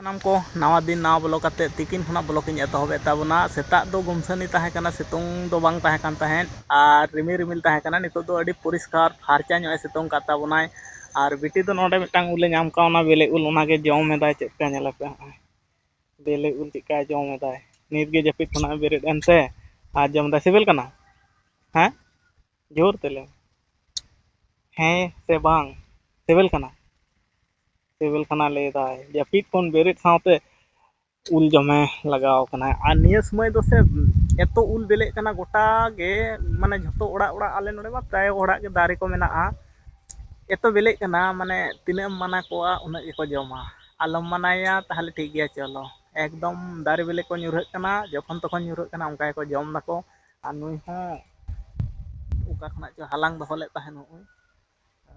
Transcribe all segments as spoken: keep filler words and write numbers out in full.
ᱥᱟᱱᱟᱢ ᱠᱚ ᱱᱟᱣᱟ ᱫᱤᱱ ᱱᱟᱣᱟ ᱵᱞᱚᱜ ᱠᱟᱛᱮ ᱛᱤᱠᱤᱱ ᱠᱷᱚᱱᱟᱜ ᱵᱞᱚᱜ ᱤᱧ ᱮᱛᱚᱦᱚᱵᱮᱫ ᱛᱟᱵᱚᱱᱟ᱾ ᱥᱮᱛᱟᱜ ᱫᱚ ᱜᱩᱢᱥᱟᱹᱱᱤ ᱛᱟᱦᱮᱸ ᱠᱟᱱᱟ, ᱥᱤᱛᱩᱝ ᱫᱚ ᱵᱟᱝ ᱛᱟᱦᱮᱸ ᱠᱟᱱ ᱛᱟᱦᱮᱸᱫ ᱟᱨ ᱨᱤᱢᱤᱞ ᱨᱤᱢᱤᱞ ᱛᱟᱦᱮᱸ ᱠᱟᱱᱟ᱾ ᱱᱤᱛᱚᱜ ᱫᱚ ᱟᱹᱰᱤ ᱯᱚᱨᱤᱥᱠᱟᱨ ᱯᱷᱟᱨᱪᱟ ᱧᱚᱜ ᱮ ᱥᱤᱛᱩᱝ ᱠᱟᱫ ᱛᱟᱵᱚᱱᱟᱭ᱾ ᱟᱨ ᱵᱤᱴᱤ ᱫᱚ ᱱᱚᱰᱮ ᱢᱤᱫᱴᱟᱝ ᱩᱞᱮ ᱧᱟᱢ ᱠᱟᱣᱱᱟ, ᱵᱮᱞᱮ ᱩᱞ, ᱚᱱᱟᱜᱮ ᱡᱚᱢ ᱮᱫᱟᱭ᱾ ᱪᱮᱫ ᱞᱮᱠᱟ ᱧᱮᱞ ᱟᱯᱮ ᱦᱚᱸᱜᱼᱚᱭ ᱵᱮᱞᱮ ᱩᱞ ᱪᱮᱫ ᱞᱮᱠᱟᱭ ᱡᱚᱢ ᱮᱫᱟᱭ᱾ ᱱᱤᱛ ᱜᱮ ᱡᱟᱹᱯᱤᱫ ᱠᱷᱚᱱᱟᱜ ᱮ ᱵᱮᱨᱮᱫ ᱮᱱᱛᱮ ᱟᱨ ᱡᱚᱢ ᱮᱫᱟᱭ᱾ ᱥᱤᱵᱤᱞ ᱠᱟᱱᱟ? ᱦᱮᱸ, ᱡᱳᱨ ᱛᱮ ᱞᱟᱹᱭ ᱢᱮ᱾ ᱦᱮᱸ ᱥᱮ ᱵᱟᱝ? ᱥᱤᱵᱤᱞ ᱠᱟᱱᱟ? ᱥᱤᱵᱤᱞ ᱠᱟᱱᱟ ᱞᱟᱹᱭ ᱫᱟᱭ᱾ ᱡᱟᱹᱯᱤᱫ ᱠᱷᱚᱱ ᱵᱮᱨᱮᱫ ᱥᱟᱶᱛᱮ ᱩᱞ ᱡᱚᱢᱮ ᱞᱟᱜᱟᱣ ᱠᱟᱱᱟ᱾ ᱟᱨ ᱱᱤᱭᱟᱹ ᱥᱚᱢᱚᱭ ᱫᱚ ᱥᱮ ᱮᱛᱚ ᱩᱞ ᱵᱮᱞᱮᱜ ᱠᱟᱱᱟ ᱜᱚᱴᱟ ᱜᱮ, ᱢᱟᱱᱮ ᱡᱷᱚᱛᱚ ᱚᱲᱟᱜ ᱚᱲᱟᱜ, ᱟᱞᱮ ᱱᱚᱰᱮ ᱢᱟ ᱯᱨᱟᱭ ᱚᱲᱟᱜ ᱜᱮ ᱫᱟᱨᱮ ᱠᱚ ᱢᱮᱱᱟᱜᱼᱟ᱾ ᱮᱛᱚ ᱵᱮᱞᱮᱜ ᱠᱟᱱᱟ, ᱢᱟᱱᱮ ᱛᱤᱱᱟᱹᱜ ᱮᱢ ᱢᱟᱱᱟ ᱠᱚᱣᱟ ᱩᱱᱟᱹᱜ ᱜᱮᱠᱚ ᱡᱚᱢᱟ᱾ ᱟᱞᱚᱢ ᱢᱟᱱᱟᱭᱟ ᱛᱟᱦᱚᱞᱮ ᱴᱷᱤᱠ ᱜᱮᱭᱟ, ᱪᱚᱞᱚ᱾ ᱮᱠᱫᱚᱢ ᱫᱟᱨᱮ ᱵᱮᱞᱮ ᱠᱚ ᱧᱩᱨᱦᱟᱹᱜ ᱠᱟᱱᱟ, ᱡᱚᱠᱷᱚᱱ ᱛᱚᱠᱷᱚᱱ ᱧᱩᱨᱦᱟᱹᱜ ᱠᱟᱱᱟ, ᱚᱱᱠᱟ ᱜᱮᱠᱚ ᱡᱚᱢ ᱫᱟᱠᱚ᱾ ᱟᱨ ᱱᱩᱭ ᱦᱚᱸ ᱚᱠᱟ ᱠᱷᱚᱱᱟᱜ ᱪᱚ ᱦᱟᱞᱟᱝ ᱫᱚᱦᱚ ᱞᱮᱫ ᱛᱟᱦᱮᱸᱫ ᱱᱚᱜᱼᱚᱭ,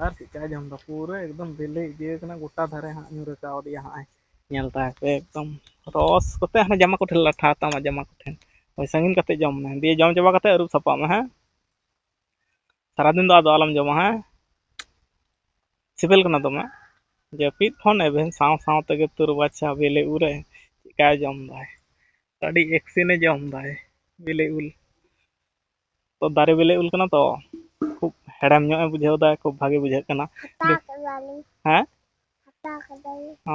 ᱟᱨ ᱪᱮᱫᱠᱟᱭ ᱡᱚᱢ ᱫᱟ, ᱯᱩᱨᱟᱹ ᱮᱠᱫᱚᱢ ᱵᱮᱞᱮ ᱤᱫᱤᱭ ᱠᱟᱱᱟ, ᱜᱚᱴᱟ ᱫᱷᱟᱨᱮ ᱦᱟᱸᱜ ᱧᱩᱨ ᱠᱟᱣᱫᱮᱭᱟ ᱦᱟᱸᱜ᱾ ᱧᱮᱞ ᱛᱟᱭ ᱯᱮ ᱮᱠᱫᱚᱢ ᱨᱚᱥ ᱠᱚᱛᱮ ᱦᱟᱱᱮ ᱡᱟᱢᱟ ᱠᱚᱴᱷᱮᱱ ᱞᱟᱴᱷᱟ ᱛᱟᱢᱟ, ᱡᱟᱢᱟ ᱠᱚᱴᱷᱮᱱ᱾ ᱦᱳᱭ, ᱥᱟᱺᱜᱤᱧ ᱠᱟᱛᱮ ᱡᱚᱢ ᱢᱮ, ᱫᱤᱭᱮ ᱡᱚᱢ ᱪᱟᱵᱟ ᱠᱟᱛᱮ ᱟᱹᱨᱩᱵ ᱥᱟᱯᱷᱟᱜ ᱢᱮ, ᱦᱮᱸ? ᱥᱟᱨᱟᱫᱤᱱ ᱫᱚ ᱟᱫᱚ ᱟᱞᱚᱢ ᱡᱚᱢᱟ, ᱦᱮᱸ? ᱥᱤᱵᱤᱞ ᱠᱟᱱᱟ ᱫᱚᱢᱮ᱾ ᱡᱟᱹᱯᱤᱫ ᱠᱷᱚᱱ ᱮᱵᱷᱮᱱ ᱥᱟᱶ ᱥᱟᱶ ᱛᱮᱜᱮ ᱛᱩᱨ ᱵᱟᱪᱷᱟ ᱵᱮᱞᱮ ᱩᱞ ᱨᱮ ᱪᱮᱫᱠᱟᱭ ᱡᱚᱢ ᱫᱟᱭ, ᱟᱹᱰᱤ ᱮᱠᱥᱮᱱᱮ ᱡᱚᱢ ᱫᱟᱭ ᱵᱮᱞᱮ ᱩᱞ᱾ ᱛᱚ, ᱫᱟᱨᱮ ᱵᱮᱞᱮ ᱩᱞ ᱠᱟᱱᱟ ᱛᱚ, ᱠᱷᱩᱵ ᱦᱮᱲᱮᱢ ᱧᱚᱜ ᱮ ᱵᱩᱡᱷᱟᱹᱣ ᱫᱟ, ᱠᱷᱩᱵ ᱵᱷᱟᱜᱮ ᱵᱩᱡᱷᱟᱹᱜ ᱠᱟᱱᱟ᱾ ᱦᱟᱛᱟᱣ ᱠᱟᱫᱟᱞᱤᱧ᱾ ᱦᱮᱸ? ᱦᱟᱛᱟᱣ ᱠᱟᱫᱟᱞᱤᱧ᱾ ᱚ,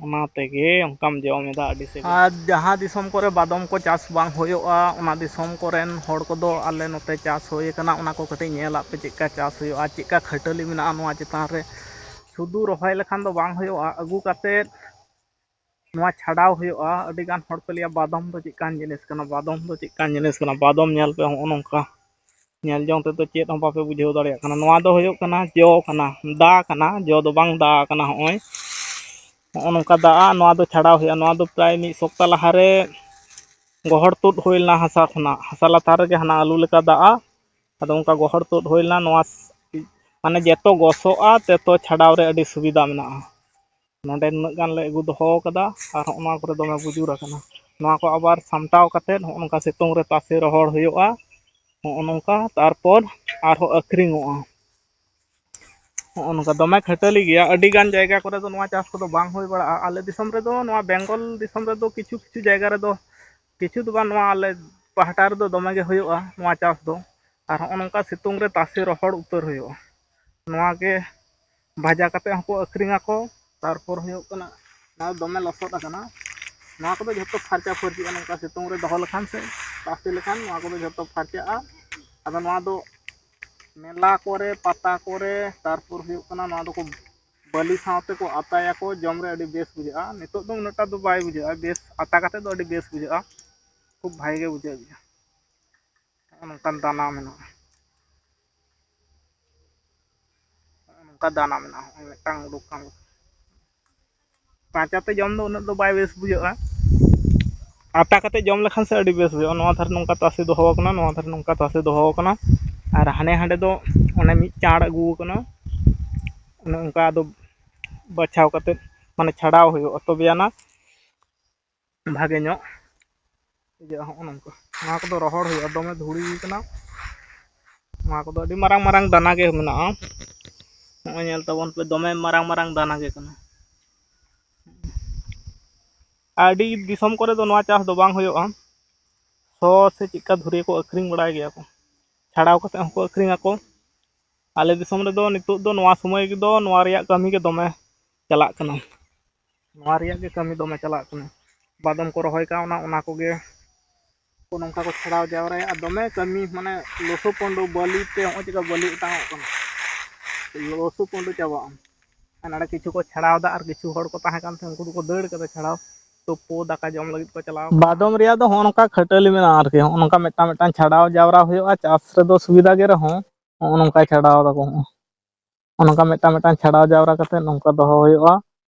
ᱚᱱᱟ ᱛᱮᱜᱮ ᱚᱱᱠᱟᱢ ᱡᱚᱢ ᱮᱫᱟ, ᱟᱹᱰᱤ ᱥᱤᱵᱤᱞ᱾ ᱟᱨ ᱡᱟᱦᱟᱸ ᱫᱤᱥᱚᱢ ᱠᱚᱨᱮ ᱵᱟᱫᱚᱢ ᱠᱚ ᱪᱟᱥ ᱵᱟᱝ ᱦᱩᱭᱩᱜᱼᱟ, ᱚᱱᱟ ᱫᱤᱥᱚᱢ ᱠᱚᱨᱮᱱ ᱦᱚᱲ ᱠᱚᱫᱚ ᱟᱞᱮ ᱱᱚᱛᱮ ᱪᱟᱥ ᱦᱩᱭ ᱟᱠᱟᱱᱟ, ᱚᱱᱟ ᱠᱚ ᱠᱟᱹᱴᱤᱡ ᱧᱮᱞᱟᱜ ᱯᱮ, ᱪᱮᱫᱠᱟ ᱪᱟᱥ ᱦᱩᱭᱩᱜᱼᱟ, ᱪᱮᱫᱠᱟ ᱠᱷᱟᱹᱴᱟᱹᱞᱤ ᱢᱮᱱᱟᱜᱼᱟ ᱱᱚᱣᱟ ᱪᱮᱛᱟᱱ ᱨᱮ᱾ ᱥᱩᱫᱷᱩ ᱨᱚᱦᱚᱭ ᱞᱮᱠᱷᱟᱱ ᱫᱚ ᱵᱟᱝ ᱦᱩᱭᱩᱜᱼᱟ, ᱟᱹᱜᱩ ᱠᱟᱛᱮᱫ ᱱᱚᱣᱟ ᱪᱷᱟᱰᱟᱣ ᱦᱩᱭᱩᱜᱼᱟ᱾ ᱟᱹᱰᱤ ᱜᱟᱱ ᱦᱚᱲ ᱠᱚ ᱞᱟᱹᱭᱟ, "ᱵᱟᱫᱚᱢ ᱫᱚ ᱪᱮᱫ ᱞᱮᱠᱟᱱ ᱡᱤᱱᱤᱥ ᱠᱟᱱᱟ? ᱵᱟᱫᱚᱢ ᱫᱚ ᱪᱮᱫ ᱞᱮᱠᱟᱱ ᱡᱤᱱᱤᱥ ᱠᱟᱱᱟ?" ᱵᱟᱫᱚᱢ ᱧᱮᱞ ᱯᱮ, ᱦᱚᱸᱜᱼᱚ ᱱᱚᱝᱠᱟ᱾ ᱧᱮᱞ ᱡᱚᱝ ᱛᱮᱫᱚ ᱪᱮᱫ ᱦᱚᱸ ᱵᱟᱯᱮ ᱵᱩᱡᱷᱟᱹᱣ ᱫᱟᱲᱮᱭᱟᱜ ᱠᱟᱱᱟ᱾ ᱱᱚᱣᱟ ᱫᱚ ᱦᱩᱭᱩᱜ ᱠᱟᱱᱟ ᱡᱚ ᱠᱟᱱᱟ, ᱫᱟ ᱠᱟᱱᱟ, ᱡᱚ ᱫᱚ ᱵᱟᱝ ᱫᱟ ᱠᱟᱱᱟ᱾ ᱦᱚᱸᱜᱼᱚᱭ ᱦᱚᱸᱜᱼᱚ ᱱᱚᱝᱠᱟ ᱫᱟᱜᱼᱟ, ᱱᱚᱣᱟ ᱫᱚ ᱪᱷᱟᱲᱟᱣ ᱦᱩᱭᱩᱜᱼᱟ᱾ ᱱᱚᱣᱟ ᱫᱚ ᱯᱨᱟᱭ ᱢᱤᱫ ᱥᱚᱯᱛᱟ ᱞᱟᱦᱟᱨᱮ ᱜᱚᱦᱚᱲ ᱛᱩᱫ ᱦᱩᱭ ᱞᱮᱱᱟ ᱦᱟᱥᱟ ᱠᱷᱚᱱᱟᱜ᱾ ᱦᱟᱥᱟ ᱞᱟᱛᱟᱨ ᱨᱮᱜᱮ ᱦᱟᱱᱟ ᱟᱹᱞᱩ ᱞᱮᱠᱟ ᱫᱟᱜᱼᱟ᱾ ᱟᱫᱚ ᱚᱱᱠᱟ ᱜᱚᱦᱚᱲ ᱛᱩᱫ ᱦᱩᱭ ᱞᱮᱱᱟ᱾ ᱱᱚᱣᱟ ᱥ-, ᱢᱟᱱᱮ ᱡᱮᱛᱚ ᱜᱚᱥᱚᱜᱼᱟ, ᱛᱮᱛᱚ ᱪᱷᱟᱰᱟᱣ ᱨᱮ ᱟᱹᱰᱤ ᱥᱩᱵᱤᱫᱷᱟ ᱢᱮᱱᱟᱜᱼᱟ᱾ ᱱᱚᱰᱮ ᱱᱩᱱᱟᱹᱜ ᱜᱟᱱ ᱞᱮ ᱟᱹᱜᱩ ᱫᱚᱦᱚ ᱠᱟᱫᱟ, ᱟᱨ ᱦᱚᱸᱜᱼᱚ ᱱᱚᱣᱟ ᱠᱚᱨᱮ ᱫᱚᱢᱮ ᱵᱩᱡᱩᱨ ᱟᱠᱟᱱᱟ᱾ ᱱᱚᱣᱟ ᱠᱚ ᱟᱵᱟᱨ ᱥᱟᱢᱴᱟᱣ ᱠᱟᱛᱮᱫ ᱦᱚᱸᱜᱼᱚ ᱱᱚᱝᱠᱟ ᱥᱤᱛᱩᱝ ᱨᱮ ᱛᱟᱥᱮ ᱨᱚᱦᱚᱲ ᱦᱩᱭᱩᱜᱼᱟ᱾ ᱦᱚᱸᱜᱼᱚ ᱱᱚᱝᱠᱟ, ᱛᱟᱨᱯᱚᱨ ᱟᱨᱦᱚᱸ ᱟᱹᱠᱷᱨᱤᱧᱚᱜᱼᱟ᱾ ᱱᱚᱜᱼᱚ ᱱᱚᱝᱠᱟ ᱫᱚᱢᱮ ᱠᱷᱟᱹᱴᱟᱹᱞᱤ ᱜᱮᱭᱟ᱾ ᱟᱹᱰᱤ ᱜᱟᱱ ᱡᱟᱭᱜᱟ ᱠᱚᱨᱮ ᱫᱚ ᱱᱚᱣᱟ ᱪᱟᱥ ᱠᱚᱫᱚ ᱵᱟᱝ ᱦᱩᱭ ᱵᱟᱲᱟᱜᱼᱟ᱾ ᱟᱞᱮ ᱫᱤᱥᱚᱢ ᱨᱮᱫᱚ, ᱱᱚᱣᱟ ᱵᱮᱝᱜᱚᱞ ᱫᱤᱥᱚᱢ ᱨᱮᱫᱚ ᱠᱤᱪᱷᱩ ᱠᱤᱪᱷᱩ ᱡᱟᱭᱜᱟ ᱨᱮᱫᱚ, ᱠᱤᱪᱷᱩ ᱫᱚ ᱵᱟᱝ, ᱱᱚᱣᱟ ᱟᱞᱮ ᱯᱟᱦᱴᱟ ᱨᱮᱫᱚ ᱫᱚᱢᱮ ᱜᱮ ᱦᱩᱭᱩᱜᱼᱟ ᱱᱚᱣᱟ ᱪᱟᱥ ᱫᱚ᱾ ᱟᱨ ᱦᱚᱸᱜᱼᱚ ᱱᱚᱝᱠᱟ ᱥᱤᱛᱩᱝ ᱨᱮ ᱛᱟᱥᱮ ᱨᱚᱦᱚᱲ ᱩᱛᱟᱹᱨ ᱦᱩᱭᱩᱜᱼᱟ᱾ ᱱᱚᱣᱟ ᱜᱮ ᱵᱷᱟᱡᱟ ᱠᱟᱛᱮ ᱦᱚᱸᱠᱚ ᱟᱹᱠᱷᱨᱤᱧ ᱟᱠᱚ᱾ ᱛᱟᱨᱯᱚᱨ ᱦᱩᱭᱩᱜ ᱠᱟᱱᱟ, ᱱᱚᱣᱟ ᱫᱚᱢᱮ ᱞᱚᱥᱚᱫ ᱟᱠᱟᱱᱟ᱾ ᱱᱚᱣᱟ ᱠᱚᱫᱚ ᱡᱷᱚᱛᱚ ᱯᱷᱟᱨᱪᱟ ᱯᱷᱟᱹᱨᱪᱤᱜᱼᱟ, ᱱᱚᱝᱠᱟ ᱥᱤᱛᱩᱝ ᱨᱮ ᱫᱚᱦᱚ ᱞᱮᱠᱷᱟᱱ ᱥᱮ ᱛᱟᱥᱮ ᱞᱮᱠᱷᱟᱱ ᱱᱚᱣᱟ ᱠᱚᱫᱚ ᱡᱷᱚᱛᱚ ᱯᱷᱟᱨᱪᱟᱜᱼᱟ᱾ ᱟᱫᱚ ᱱᱚᱣᱟ ᱫᱚ ᱢᱮᱞᱟ ᱠᱚᱨᱮ, ᱯᱟᱛᱟ ᱠᱚᱨᱮ, ᱛᱟᱨᱯᱚᱨ ᱦᱩᱭᱩᱜ ᱠᱟᱱᱟ, ᱱᱚᱣᱟ ᱫᱚᱠᱚ ᱵᱟᱹᱞᱤ ᱥᱟᱶᱛᱮ ᱠᱚ ᱟᱛᱟᱭᱟᱠᱚ, ᱡᱚᱢ ᱨᱮ ᱟᱹᱰᱤ ᱵᱮᱥ ᱵᱩᱡᱷᱟᱹᱜᱼᱟ᱾ ᱱᱤᱛᱚᱜ ᱫᱚ ᱩᱱᱟᱹᱜ ᱴᱟ ᱫᱚ ᱵᱟᱭ ᱵᱩᱡᱷᱟᱹᱜᱼᱟ, ᱵᱮᱥ ᱟᱛᱟ ᱠᱟᱛᱮ ᱫᱚ ᱟᱹᱰᱤ ᱵᱮᱥ ᱵᱩᱡᱷᱟᱹᱜᱼᱟ, ᱠᱷᱩᱵ ᱵᱷᱟᱜᱮ ᱜᱮ ᱵᱩᱡᱷᱟᱹᱜ ᱜᱮᱭᱟ᱾ ᱱᱚᱜᱼᱚ ᱱᱚᱝᱠᱟᱱ ᱫᱟᱱᱟ ᱢᱮᱱᱟᱜᱼᱟ, ᱱᱚᱜᱼᱚ ᱱᱚᱝᱠᱟ ᱫᱟᱱᱟ ᱢᱮᱱᱟᱜᱼᱟ, ᱱᱚᱜᱼᱚᱭ ᱢᱤᱫᱴᱟᱝ ᱩᱰᱩᱠ ᱠᱟᱱ᱾ ᱠᱟᱸᱪᱟ ᱛᱮ ᱡᱚᱢ ᱫᱚ ᱩᱱᱟᱹᱜ ᱫᱚ ᱵᱟᱭ ᱵᱮᱥ ᱵᱩᱡᱷᱟᱹᱜᱼᱟ, ᱟᱛᱟ ᱠᱟᱛᱮ ᱡᱚᱢ ᱞᱮᱠᱷᱟᱱ ᱥᱮ ᱟᱹᱰᱤ ᱵᱮᱥ ᱵᱩᱡᱷᱟᱹᱜᱼᱟ᱾ ᱱᱚᱣᱟ ᱫᱷᱟᱨᱮ ᱱᱚᱝᱠᱟ ᱛᱟᱥᱮ ᱫᱚᱦᱚ ᱟᱠᱟᱱᱟ, ᱱᱚᱣᱟ ᱫᱷᱟᱨᱮ ᱱᱚᱝᱠᱟ ᱛᱟᱥᱮ ᱫᱚᱦᱚ ᱟᱠᱟᱱᱟ, ᱟᱨ ᱦᱟᱱᱮ ᱦᱟᱸᱰᱮ ᱫᱚ ᱚᱱᱮ ᱢᱤᱫ ᱪᱟᱬ ᱟᱹᱜᱩ ᱟᱠᱟᱱᱟ, ᱚᱱᱮ ᱚᱱᱠᱟ ᱟᱫᱚ ᱵᱟᱪᱷᱟᱣ ᱠᱟᱛᱮ, ᱢᱟᱱᱮ ᱪᱷᱟᱰᱟᱣ ᱦᱩᱭᱩᱜᱼᱟ, ᱛᱚᱵᱮ ᱟᱱᱟ ᱵᱷᱟᱜᱮ ᱧᱚᱜ ᱤᱭᱟᱹᱜᱼᱟ᱾ ᱦᱚᱸᱜᱼᱚ ᱱᱚᱝᱠᱟ ᱱᱚᱣᱟ ᱠᱚᱫᱚ ᱨᱚᱦᱚᱲ ᱦᱩᱭᱩᱜᱼᱟ, ᱫᱚᱢᱮ ᱫᱷᱩᱲᱤ ᱠᱟᱱᱟ᱾ ᱱᱚᱣᱟ ᱠᱚᱫᱚ ᱟᱹᱰᱤ ᱢᱟᱨᱟᱝ ᱢᱟᱨᱟᱝ ᱫᱟᱱᱟ ᱜᱮ ᱢᱮᱱᱟᱜᱼᱟ᱾ ᱱᱚᱜᱼᱚᱭ ᱧᱮᱞ ᱛᱟᱵᱚᱱ ᱯᱮ, ᱫᱚᱢᱮ ᱢᱟᱨᱟᱝ ᱢᱟᱨᱟᱝ ᱫᱟᱱᱟ ᱜᱮ ᱠᱟᱱᱟ᱾ ᱟᱹᱰᱤ ᱫᱤᱥᱚᱢ ᱠᱚᱨᱮ ᱫᱚ ᱱᱚᱣᱟ ᱪᱟᱥ ᱫᱚ ᱵᱟᱝ ᱦᱩᱭᱩᱜᱼᱟ᱾ ᱥᱚ ᱥᱮ ᱪᱮᱫᱠᱟ ᱫᱷᱩᱨᱤᱭᱟᱹ ᱠᱚ ᱟᱹᱠᱷᱨᱤᱧ ᱵᱟᱲᱟᱭ ᱜᱮᱭᱟ ᱠᱚ, ᱪᱷᱟᱲᱟᱣ ᱠᱟᱛᱮ ᱦᱚᱸᱠᱚ ᱟᱹᱠᱷᱨᱤᱧ ᱟᱠᱚ᱾ ᱟᱞᱮ ᱫᱤᱥᱚᱢ ᱨᱮᱫᱚ ᱱᱤᱛᱚᱜ ᱫᱚ ᱱᱚᱣᱟ ᱥᱚᱢᱚᱭ ᱫᱚ ᱱᱚᱣᱟ ᱨᱮᱭᱟᱜ ᱠᱟᱹᱢᱤ ᱜᱮ ᱫᱚᱢᱮ ᱪᱟᱞᱟᱜ ᱠᱟᱱᱟ᱾ ᱱᱚᱣᱟ ᱨᱮᱭᱟᱜ ᱜᱮ ᱠᱟᱹᱢᱤ ᱫᱚᱢᱮ ᱪᱟᱞᱟᱜ ᱠᱟᱱᱟ᱾ ᱵᱟᱫᱟᱢ ᱠᱚ ᱨᱚᱦᱚᱭ ᱠᱟᱜᱼᱟ, ᱚᱱᱟ, ᱚᱱᱟ ᱠᱚᱜᱮ ᱠᱚ ᱱᱚᱝᱠᱟ ᱠᱚ ᱪᱷᱟᱲᱟᱣ ᱡᱟᱣᱨᱟᱭᱟ᱾ ᱟᱨ ᱫᱚᱢᱮ ᱠᱟᱹᱢᱤ, ᱢᱟᱱᱮ, ᱞᱚᱥᱚ ᱯᱚᱸᱰᱚ ᱵᱟᱹᱞᱤ ᱛᱮ ᱱᱚᱜᱼᱚᱭ ᱪᱮᱠᱟ ᱵᱟᱹᱞᱤ ᱚᱴᱟᱝᱚᱜ ᱠᱟᱱᱟ, ᱞᱚᱥᱚ ᱯᱚᱸᱰᱚ ᱪᱟᱵᱟᱜᱼᱟ᱾ ᱟᱨ ᱱᱚᱰᱮ ᱠᱤᱪᱷᱩ ᱠᱚ ᱪᱷᱟᱲᱟᱣ ᱫᱟ, ᱟᱨ ᱠᱤᱪᱷᱩ ᱦᱚᱲ ᱠᱚ ᱛᱟᱦᱮᱸ ᱠᱟᱱ ᱛᱟᱦᱮᱸ, ᱩᱱᱠᱩ ᱫᱚᱠᱚ ᱫᱟᱹᱲ ᱠᱟᱫᱟ ᱪᱷᱟᱲᱟᱣ, ᱛᱩᱯᱩ ᱫᱟᱠᱟ ᱡᱚᱢ ᱞᱟᱹᱜᱤᱫ ᱠᱚ ᱪᱟᱞᱟᱣ ᱠᱟᱱᱟ᱾ ᱵᱟᱫᱚᱢ ᱨᱮᱭᱟᱜ ᱫᱚ ᱦᱚᱸᱜᱼᱚ ᱱᱚᱝᱠᱟ ᱠᱷᱟᱹᱴᱟᱹᱞᱤ ᱢᱮᱱᱟᱜᱼᱟ ᱟᱨᱠᱤ, ᱦᱚᱸᱜᱼᱚ ᱱᱚᱝᱠᱟ ᱢᱤᱫᱴᱟᱝ ᱢᱤᱫᱴᱟᱝ ᱪᱷᱟᱰᱟᱣ ᱡᱟᱣᱨᱟ ᱦᱩᱭᱩᱜᱼᱟ, ᱪᱟᱥ ᱨᱮᱫᱚ ᱥᱩᱵᱤᱫᱷᱟ ᱜᱮ ᱨᱮᱦᱚᱸ ᱦᱚᱸᱜᱼᱚ ᱱᱚᱝᱠᱟ ᱪᱷᱟᱰᱟᱣ ᱫᱟᱠᱚ, ᱦᱚᱸᱜᱼᱚ ᱱᱚᱝᱠᱟ ᱢᱤᱫᱴᱟᱝ ᱢᱤᱫᱴᱟᱝ ᱪᱷᱟᱰᱟᱣ ᱡᱟᱣᱨᱟ ᱠᱟᱛᱮ ᱱᱚᱝᱠᱟ ᱫᱚᱦᱚ ᱦᱩᱭᱩᱜᱼᱟ᱾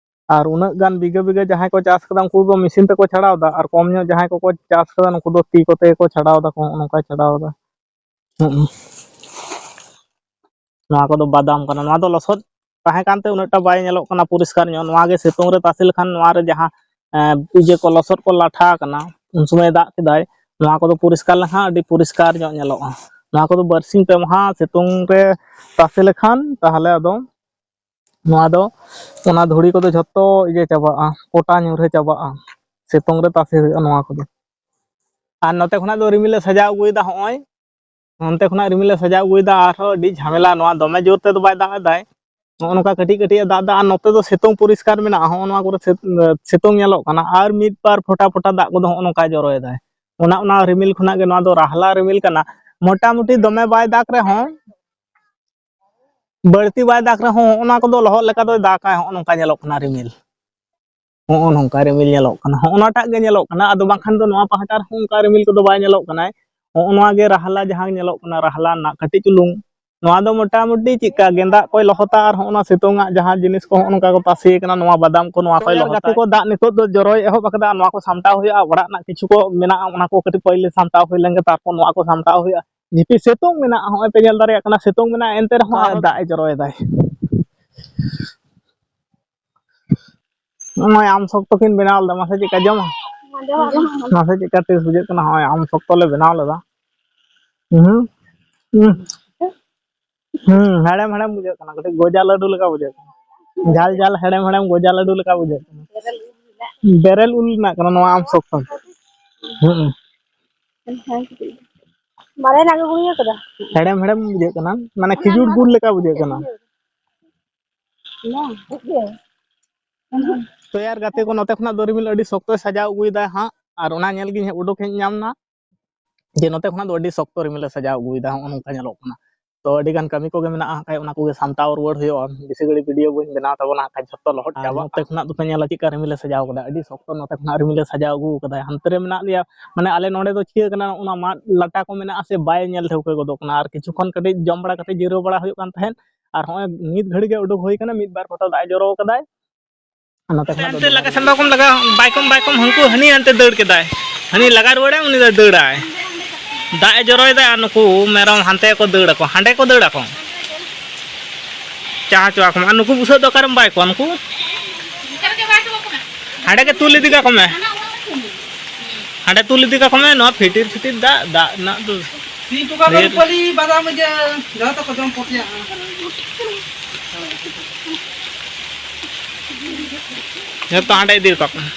ᱟᱨ ᱩᱱᱟᱹᱜ ᱜᱟᱱ ᱵᱤᱜᱷᱟᱹ ᱵᱤᱜᱷᱟᱹ ᱡᱟᱦᱟᱸᱭ ᱠᱚ ᱪᱟᱥ ᱠᱟᱫᱟ, ᱩᱱᱠᱩ ᱫᱚ ᱢᱮᱥᱤᱱ ᱛᱮᱠᱚ ᱪᱷᱟᱲᱟᱣ ᱫᱟ, ᱟᱨ ᱠᱚᱢ ᱧᱚᱜ ᱡᱟᱦᱟᱸᱭ ᱠᱚᱠᱚ ᱪᱟᱥ ᱠᱟᱫᱟ, ᱩᱱᱠᱩ ᱫᱚ ᱛᱤ ᱠᱚᱛᱮ ᱜᱮᱠᱚ ᱪᱷᱟᱲᱟᱣ ᱫᱟᱠᱚ, ᱦᱚᱸᱜᱼᱚ ᱱᱚᱝᱠᱟ ᱪᱷᱟᱰᱟᱣ ᱫᱟ᱾ ᱦᱩᱸ᱾ ᱱᱚᱣᱟ ᱠᱚᱫᱚ ᱵᱟᱫᱟᱢ ᱠᱟᱱᱟ᱾ ᱱᱚᱣᱟ ᱫᱚ ᱞᱚᱥᱚᱫ ᱛᱟᱦᱮᱸ ᱠᱟᱱᱛᱮ ᱩᱱᱟᱹᱜ ᱴᱟ ᱵᱟᱭ ᱧᱮᱞᱚᱜ ᱠᱟᱱᱟ ᱯᱚᱨᱤᱥᱠᱟᱨ ᱧᱚᱜ᱾ ᱱᱚᱣᱟ ᱜᱮ ᱥᱤᱛᱩᱝ ᱨᱮ ᱛᱟᱥᱮ ᱞᱮᱠᱷᱟᱱ ᱱᱚᱣᱟ ᱨᱮ ᱡᱟᱦᱟᱸ, ᱮᱸ, ᱤᱭᱟᱹ ᱠᱚ, ᱞᱚᱥᱚᱫ ᱠᱚ ᱞᱟᱴᱷᱟ ᱟᱠᱟᱱᱟ, ᱩᱱ ᱥᱚᱢᱚᱭ ᱫᱟᱜ ᱠᱮᱫᱟᱭ, ᱱᱚᱣᱟ ᱠᱚᱫᱚ ᱯᱚᱨᱤᱥᱠᱟᱨ ᱞᱮᱱᱠᱷᱟᱱ ᱟᱹᱰᱤ ᱯᱚᱨᱤᱥᱠᱟᱨ ᱧᱚᱜ ᱧᱮᱞᱚᱜᱼᱟ᱾ ᱱᱚᱣᱟ ᱠᱚᱫᱚ ᱵᱟᱨᱥᱤᱧ ᱯᱮ ᱢᱟᱦᱟ ᱥᱤᱛᱩᱝ ᱨᱮ ᱛᱟᱥᱮ ᱞᱮᱠᱷᱟᱱ ᱛᱟᱦᱚᱞᱮ ᱟᱫᱚ ᱱᱚᱣᱟ ᱫᱚ, ᱚᱱᱟ ᱫᱷᱩᱲᱤ ᱠᱚᱫᱚ ᱡᱷᱚᱛᱚ ᱤᱭᱟᱹ ᱪᱟᱵᱟᱜᱼᱟ, ᱯᱚᱴᱟ ᱧᱩᱨᱦᱟᱹ ᱪᱟᱵᱟᱜᱼᱟ᱾ ᱥᱤᱛᱩᱝ ᱨᱮ ᱛᱟᱥᱮ ᱦᱩᱭᱩᱜᱼᱟ ᱱᱚᱣᱟ ᱠᱚᱫᱚ᱾ ᱟᱨ ᱱᱚᱛᱮ ᱠᱷᱚᱱᱟᱜ ᱫᱚ ᱨᱤᱢᱤᱞ ᱮ ᱥᱟᱡᱟᱣ ᱟᱹᱜᱩᱭᱮᱫᱟ ᱦᱚᱸᱜᱼᱚᱭ᱾ ᱱᱚᱱᱛᱮ ᱠᱷᱚᱱᱟᱜ ᱨᱤᱢᱤᱞ ᱮ ᱥᱟᱡᱟᱣ ᱟᱹᱜᱩᱭᱮᱫᱟ, ᱟᱨᱦᱚᱸ ᱟᱹᱰᱤ ᱡᱷᱟᱢᱮᱞᱟ᱾ ᱱᱚᱣᱟ ᱫᱚᱢᱮ ᱡᱳᱨ ᱛᱮᱫᱚ ᱵᱟᱭ ᱫᱟᱜ ᱮᱫᱟᱭ, ᱱᱚᱜᱼᱚ ᱱᱚᱝᱠᱟ ᱠᱟᱹᱴᱤᱡ ᱠᱟᱹᱴᱤᱡ ᱮ ᱫᱟᱜ ᱮᱫᱟ᱾ ᱟᱨ ᱱᱚᱛᱮ ᱫᱚ ᱥᱤᱛᱩᱝ ᱯᱚᱨᱤᱥᱠᱟᱨ ᱢᱮᱱᱟᱜᱼᱟ, ᱦᱚᱸᱜᱼᱚ ᱱᱚᱣᱟ ᱠᱚᱨᱮ ᱥᱤᱛ-, ᱥᱤᱛᱩᱝ ᱧᱮᱞᱚᱜ ᱠᱟᱱᱟ᱾ ᱟᱨ ᱢᱤᱫ ᱵᱟᱨ ᱯᱷᱚᱴᱟ ᱯᱷᱚᱴᱟ ᱫᱟᱜ ᱠᱚᱫᱚ ᱦᱚᱸᱜᱼᱚ ᱱᱚᱝᱠᱟᱭ ᱡᱚᱨᱚᱭᱮᱫᱟᱭ᱾ ᱚᱱᱟ, ᱚᱱᱟ ᱨᱤᱢᱤᱞ ᱠᱷᱚᱱᱟᱜ ᱜᱮ, ᱱᱚᱣᱟ ᱫᱚ ᱨᱟᱦᱞᱟ ᱨᱤᱢᱤᱞ ᱠᱟᱱᱟ᱾ ᱢᱚᱴᱟᱢᱩᱴᱤ ᱫᱚᱢᱮ ᱵᱟᱭ ᱫᱟᱜ ᱨᱮᱦᱚᱸ, ᱵᱟᱹᱲᱛᱤ ᱵᱟᱭ ᱫᱟᱜ ᱨᱮᱦᱚᱸ, ᱦᱚᱸᱜᱼᱚ ᱱᱚᱣᱟ ᱠᱚᱫᱚ ᱞᱚᱦᱚᱫ ᱞᱮᱠᱟ ᱫᱚᱭ ᱫᱟᱜᱟᱭ, ᱦᱚᱸᱜᱼᱚ ᱱᱚᱝᱠᱟ ᱧᱮᱞᱚᱜ ᱠᱟᱱᱟ ᱨᱤᱢᱤᱞ᱾ ᱦᱚᱸᱜᱼᱚ ᱱᱚᱝᱠᱟ ᱨᱤᱢᱤᱞ ᱧᱮᱞᱚᱜ ᱠᱟᱱᱟ, ᱦᱚᱸᱜᱼᱚ ᱱᱚᱣᱟᱴᱟᱜ ᱜᱮ ᱧᱮᱞᱚᱜ ᱠᱟᱱᱟ᱾ ᱟᱫᱚ ᱵᱟᱝᱠᱷᱟᱱ ᱫᱚ ᱱᱚᱣᱟ ᱯᱟᱦᱴᱟ ᱨᱮᱦᱚᱸ ᱚᱱᱠᱟ ᱨᱤᱢᱤᱞ ᱠᱚᱫᱚ ᱵᱟᱭ ᱧᱮᱞᱚᱜ ᱠᱟᱱᱟᱭ᱾ ᱦᱚᱸᱜᱼᱚ ᱱᱚᱣᱟ ᱜᱮ ᱨᱟᱦᱞᱟ ᱡᱟᱦᱟᱸ ᱧᱮᱞᱚᱜ ᱠᱟᱱᱟ, ᱨᱟᱦᱞᱟ ᱨᱮᱱᱟᱜ ᱠᱟᱹᱴᱤᱡ ᱪᱩᱞᱩᱝ᱾ ᱱᱚᱣᱟ ᱫᱚ ᱢᱚᱴᱟᱢᱩᱴᱤ ᱪᱮᱫᱠᱟ ᱜᱮᱸᱫᱟᱜ ᱠᱚᱭ ᱞᱚᱦᱚᱫᱟ, ᱟᱨ ᱦᱚᱸᱜᱼᱚ ᱱᱚᱣᱟ ᱥᱤᱛᱩᱝ ᱟᱜ ᱡᱟᱦᱟᱸ ᱡᱤᱱᱤᱥ ᱠᱚ, ᱦᱚᱸᱜᱼᱚ ᱱᱚᱝᱠᱟ ᱠᱚ ᱛᱟᱥᱮ ᱠᱟᱱᱟ, ᱱᱚᱣᱟ ᱵᱟᱫᱟᱢ ᱠᱚ, ᱱᱚᱣᱟ ᱠᱚᱭ ᱞᱚᱦᱚᱫᱟ᱾ ᱜᱟᱛᱮ ᱠᱚ, ᱫᱟᱜ ᱱᱤᱛᱚᱜ ᱫᱚ ᱡᱚᱨᱚᱭ ᱮᱦᱚᱵ ᱟᱠᱟᱫᱟ, ᱱᱚᱣᱟ ᱠᱚ ᱥᱟᱢᱴᱟᱣ ᱦᱩᱭᱩᱜᱼᱟ᱾ ᱚᱲᱟᱜ ᱨᱮᱱᱟᱜ ᱠᱤᱪᱷᱩ ᱠᱚ ᱢᱮᱱᱟᱜᱼᱟ, ᱚᱱᱟ ᱠᱚ ᱠᱟᱹᱴᱤᱡ ᱯᱟᱹᱭᱞᱟᱹ ᱥᱟᱢᱴᱟᱣ ᱦᱩᱭ ᱞᱮᱱ ᱜᱮ, ᱛᱟᱨᱯᱚᱨ ᱱᱚᱣᱟ ᱠᱚ ᱥᱟᱢᱴᱟᱣ ᱦᱩᱭᱩᱜᱼᱟ᱾ ᱡᱤᱯᱤ ᱥᱤᱛᱩᱝ ᱢᱮᱱᱟᱜᱼᱟ, ᱦᱚᱸᱜᱼᱚᱭ ᱯᱮ ᱧᱮᱞ ᱫᱟᱲᱮᱭᱟᱜ ᱠᱟᱱᱟ, ᱥᱤᱛᱩᱝ ᱢᱮᱱᱟᱜᱼᱟ, ᱮᱱᱛᱮ ᱨᱮᱦᱚᱸ ᱟᱨ ᱫᱟᱜ ᱮ ᱡᱚᱨᱚᱭᱮᱫᱟᱭ᱾ ᱱᱚᱜᱼᱚᱭ ᱟᱢ ᱥᱚᱠᱛᱚ ᱠᱤᱱ ᱵᱮᱱᱟᱣ ᱞᱮᱫᱟ, ᱢᱟᱥᱮ ᱪᱮᱫᱠᱟ ᱡᱚᱢᱟ? ᱢᱟᱥᱮ ᱪᱮᱫᱠᱟ ᱴᱮᱥᱴ ᱵᱩᱡᱷᱟᱹᱜ ᱠᱟᱱᱟ? ᱦᱚᱸᱜᱼᱚᱭ ᱟᱢ ᱥᱚᱠᱛᱚ ᱞᱮ ᱵᱮᱱᱟᱣ ᱞᱮᱫᱟ᱾ ᱦᱩᱸ᱾ ᱦᱩᱸ᱾ ᱦᱩᱸ, ᱦᱮᱲᱮᱢ ᱦᱮᱲᱮᱢ ᱵᱩᱡᱷᱟᱹᱜ ᱠᱟᱱᱟ, ᱠᱟᱹᱴᱤᱡ ᱜᱚᱡᱟ ᱞᱟᱹᱰᱩ ᱞᱮᱠᱟ ᱵᱩᱡᱷᱟᱹᱜ ᱠᱟᱱᱟ᱾ ᱡᱷᱟᱞ ᱡᱷᱟᱞ ᱦᱮᱲᱮᱢ ᱦᱮᱲᱮᱢ ᱜᱚᱡᱟ ᱞᱟᱹᱰᱩ ᱞᱮᱠᱟ ᱵᱩᱡᱷᱟᱹᱜ ᱠᱟᱱᱟ᱾ ᱵᱮᱨᱮᱞ ᱩᱞ ᱨᱮᱱᱟᱜ ᱠᱟᱱᱟ ᱱᱚᱣᱟ ᱟᱢ ᱥᱚᱠᱛᱚ᱾ ᱦᱩᱸ᱾ ᱢᱟᱨᱮᱱᱟᱜ ᱜᱮ ᱵᱚᱱ ᱤᱭᱟᱹ ᱠᱟᱫᱟ᱾ ᱦᱮᱲᱮᱢ ᱦᱮᱲᱮᱢ ᱵᱩᱡᱷᱟᱹᱜ ᱠᱟᱱᱟ, ᱢᱟᱱᱮ ᱠᱷᱤᱡᱩᱨ ᱜᱩᱲ ᱞᱮᱠᱟ ᱵᱩᱡᱷᱟᱹᱜ ᱠᱟᱱᱟ᱾ ᱛᱚ ᱭᱟᱨ ᱜᱟᱛᱮ ᱠᱚ, ᱱᱚᱛᱮ ᱠᱷᱚᱱᱟᱜ ᱫᱚ ᱨᱤᱢᱤᱞ ᱟᱹᱰᱤ ᱥᱚᱠᱛᱚᱭ ᱥᱟᱡᱟᱣ ᱟᱹᱜᱩᱭᱮᱫᱟ ᱦᱟᱸᱜ, ᱟᱨ ᱚᱱᱟ ᱧᱮᱞ ᱜᱤᱧ ᱦᱮᱡ ᱩᱰᱩᱠ ᱦᱮᱡ ᱧᱟᱢ ᱱᱟ ᱡᱮ ᱱᱚᱛᱮ ᱠᱷᱚᱱᱟᱜ ᱫᱚ ᱟᱹᱰᱤ ᱥᱚᱠᱛᱚ ᱨᱤᱢᱤᱞᱮ ᱥᱟᱡᱟᱣ ᱟᱹᱜᱩᱭᱮᱫᱟ, ᱦᱚᱸᱜᱼᱚ ᱱᱚᱝᱠᱟ ᱧᱮᱞᱚᱜ ᱠᱟᱱᱟ᱾ ᱛᱚ ᱟᱹᱰᱤ ᱜᱟᱱ ᱠᱟᱹᱢᱤ ᱠᱚᱜᱮ ᱢᱮᱱᱟᱜᱼᱟ, ᱦᱟᱸᱜ ᱠᱷᱟᱡ ᱚᱱᱟ ᱠᱚᱜᱮ ᱥᱟᱢᱴᱟᱣ ᱨᱩᱣᱟᱹᱲ ᱦᱩᱭᱩᱜᱼᱟ, ᱵᱮᱥᱤ ᱜᱷᱟᱹᱲᱤᱡ ᱵᱷᱤᱰᱤᱭᱳ ᱵᱟᱹᱧ ᱵᱮᱱᱟᱣ ᱛᱟᱵᱚᱱᱟ ᱦᱟᱸᱜ ᱠᱷᱟᱡ, ᱡᱷᱚᱛᱚ ᱞᱚᱦᱚᱫ ᱟᱨ ᱪᱟᱵᱟᱜᱼᱟ᱾ ᱱᱚᱛᱮ ᱠᱷᱚᱱᱟᱜ ᱫᱚᱯᱮ ᱧᱮᱞᱟ ᱪᱮᱫᱠᱟ ᱨᱤᱢᱤᱞᱮ ᱥᱟᱡᱟᱣ ᱠᱟᱫᱟ, ᱟᱹᱰᱤ ᱥᱚᱠᱛᱚ ᱱᱚᱛᱮ ᱠᱷᱚᱱᱟᱜ ᱨᱤᱢᱤᱞᱮ ᱥᱟᱡᱟᱣ ᱟᱹᱜᱩ ᱠᱟᱫᱟ᱾ ᱦᱟᱱᱛᱮ ᱨᱮ ᱢᱮᱱᱟᱜ ᱞᱮᱭᱟ, ᱢᱟᱱᱮ ᱟᱞᱮ ᱱᱚᱸᱰᱮ ᱫᱚ ᱪᱤᱠᱟᱹ ᱠᱟᱱᱟ, ᱚᱱᱟ ᱢᱟᱫ ᱞᱟᱴᱟ ᱠᱚ ᱢᱮᱱᱟᱜᱼᱟ ᱥᱮ, ᱵᱟᱭ ᱧᱮᱞ ᱴᱷᱟᱹᱣᱠᱟᱹ ᱜᱚᱫᱚᱜ ᱠᱟᱱᱟ᱾ ᱟᱨ ᱠᱤᱪᱷᱩ ᱠᱷᱚᱱ ᱠᱟᱹᱴᱤᱡ ᱡᱚᱢ ᱵᱟᱲᱟ ᱠᱟᱛᱮ ᱡᱤᱨᱟᱹᱣ ᱵᱟᱲᱟ ᱦᱩᱭᱩᱜ ᱠᱟᱱ ᱛᱟᱦᱮᱸᱫ, ᱟᱨ ᱦᱚᱸᱜᱼᱚᱭ ᱢᱤᱫ ᱜᱷᱟᱹᱲᱤ ᱜᱮ ᱩᱰᱩᱠ ᱦᱩᱭ ᱠᱟᱱᱟ, ᱢᱤᱫ ᱵᱟᱨ ᱯᱷᱚᱴᱚ ᱫᱟᱜ ᱮ ᱡᱚᱨᱚ ᱠᱟᱫᱟᱭ᱾ ᱱᱚᱛᱮ ᱠᱷᱚᱱᱟᱜ ᱫᱚ ᱦᱟᱱᱛᱮ ᱞᱟᱜᱟ ᱥᱟᱢᱵᱟ ᱠᱚᱢ ᱞᱟᱜᱟ, ᱵᱟᱭ ᱠᱚᱢ, ᱵᱟᱭ ᱠᱚᱢ, ᱦᱟᱹᱱᱠᱩ ᱦᱟᱹᱱᱤ ᱦᱟᱱᱛᱮ ᱫᱟᱹᱲ ᱠᱮᱫᱟᱭ, ᱦᱟᱹᱱᱤ ᱞᱟᱜᱟ ᱨᱩᱣᱟᱹᱲᱟᱭ, ᱩᱱᱤ ᱫᱚ ᱫᱟᱹᱲᱟᱭ᱾ ᱫᱟᱜ ᱮ ᱡᱚᱨᱚᱭᱮᱫᱟ ᱟᱨ ᱱᱩᱠᱩ ᱢᱮᱨᱚᱢ ᱦᱟᱱᱛᱮ ᱠᱚ ᱫᱟᱹᱲ ᱟᱠᱚ, ᱦᱟᱸᱰᱮ ᱠᱚ ᱫᱟᱹᱲ ᱟᱠᱚ᱾ ᱪᱟ ᱦᱚᱪᱚ ᱟᱠᱚ ᱢᱮ᱾ ᱟᱨ ᱱᱩᱠᱩ ᱵᱩᱥᱟᱹᱜ ᱫᱚ ᱚᱠᱟᱨᱮᱢ ᱵᱟᱭ ᱠᱚᱣᱟ ᱱᱩᱠᱩ? ᱦᱟᱸᱰᱮ ᱜᱮ ᱛᱩᱞ ᱤᱫᱤ ᱠᱟᱠᱚ ᱢᱮ᱾ ᱦᱟᱸᱰᱮ ᱛᱩᱞ ᱤᱫᱤ ᱠᱟᱠᱚ ᱢᱮ᱾ ᱱᱚᱣᱟ ᱯᱷᱤᱴᱤᱨ ᱯᱷᱤᱴᱤᱨ ᱫᱟᱜ, ᱫᱟᱜ ᱨᱮᱱᱟᱜ ᱫᱚ ᱛᱤ ᱴᱩᱠᱟ ᱰᱷᱮᱨ᱾ ᱨᱩᱯᱟᱹᱞᱤ ᱵᱟᱫᱟᱢ ᱡᱮ ᱡᱚᱛᱚ ᱠᱚ ᱡᱚᱢ ᱯᱚᱴᱤᱭᱟ᱾ ᱡᱚᱛᱚ ᱦᱟᱸᱰᱮ ᱤᱫᱤ ᱨᱟᱠᱟᱵ ᱠᱟᱱᱟ᱾